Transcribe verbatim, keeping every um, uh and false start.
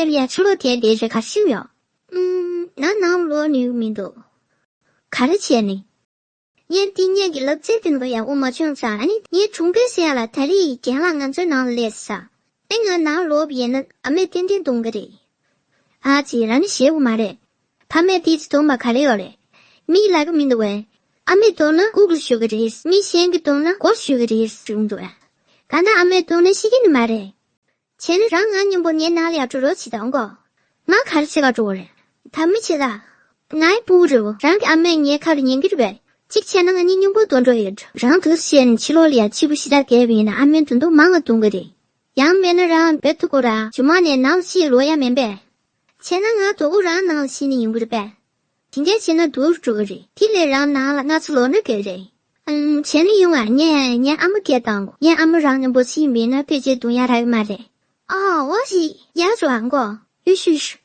ཡ་ཕྱི་ལོགས་དེ་དེ་རེད་ག་ཤིག་ཡོད། ཨུམ། ན་ནང་ལོགས་ནུས་མི་འདུག་ག་རེ་བྱས་ནི། ངས་འདི་ངེད་ཀྱི་ལབ་ཚད་དེ་འདྲ་ཡག་པོ་མ་བྱུང་ཙང་ཨ་ནི་ངའི་གྲོང་པའི་སྲས་ལ་ད་རེས་རྒན་ལགས་ང་ཚོའི་ནང་ལ་སླེབས་ས། ཨེ་ང་ནང་ལོག་པ་ཡིན་ན་ཨ་མས་ཏན་ཏན་གཏོང་གི་རེད། ཨ་ཙི་རང་ནི་ཞེད་དགོས་མ་རེད། ཕ་མས་དེ་ཙི་གཏོང་པ་ག་རེ་ཡོད་རེད། མིས་ལབ་གི་མི་འདུག་བས། ཨ་མས་གཏོང་ན་ལྐུགས་ལ་ཞུ་གི་རེད། མི་གཞན་གྱིས་གཏོང་ན་སྒོར་ཞུ་གི་རེད་ཟེར་གི་འདུག་བས། ག་ན་ཨ་མས་གཏོང་ན་ཤེས་ཀྱི་ནི་མ་རེད། བྱས་ན་རང་ང་མཉམ་པོ་ངའི་ནང་ལ་ཡར་འགྲོ་རོགས་བྱེད་དང་གོ། ང་ག་རེ་བྱེད་ག་འགྲོ་བ་རེད། ད་མི་བྱེད་ད། ངའི་སྤུ་གུ་རེད་བོ། རང་གི་ཨ་མས་ངའི་ཁ་ལ་ཉན་གྱི་རེད་པས། གཅིག་བྱས་ན་ང་གཉིས་མཉམ་པོ་སྡོད་འགྲོ་ཡོད། རང་དུས་བཤད་ནས་ཕྱི་ལོགས་ལ་ཡ་ཕྱི་པོ་ཞེ་དྲག་བརྒྱབ་པ་ཡིན་ན་ཨ་མས་དོན་དུ་མང་ང་གཏོང་གི་རེད། ཡང་མེད་ན་རང་བེད་ཐུག་གོ་ར་ཇུ་མ་ནས་ནང་ལ་ཕྱིར་ལོག་ཡ་མིན་པས། བྱས་ན་ང་དོ་གུ་རང་ནང་ལ་ཕྱིན་ནས་ཡོང་གི་རེད་པས། དེ་འདྲ་བྱས་ན་སྡུག་རུ་འགྲོ་གི་རེད། དེ་ལས་རང་ནང་ལ་སྔ་ཚོད་ལོག་ན་དགའ་རེད། ཨང་། བྱས་ན་ཡོང་ང་ངས་ངའི་ཨ་མ་སྐད་བཏང་གོ། ངའི་ཨ་མ་རང་མཉམ་པོ་ཕྱིན་མེད་ན་ཕལ་ཆེར་གདོང་ཡ་རག་གི་མ་རེད། ཨ་འོ་ཞིག་ཡག་བྱུང་ཨང་གོ། ཡུ་ཤུ་ཤུ།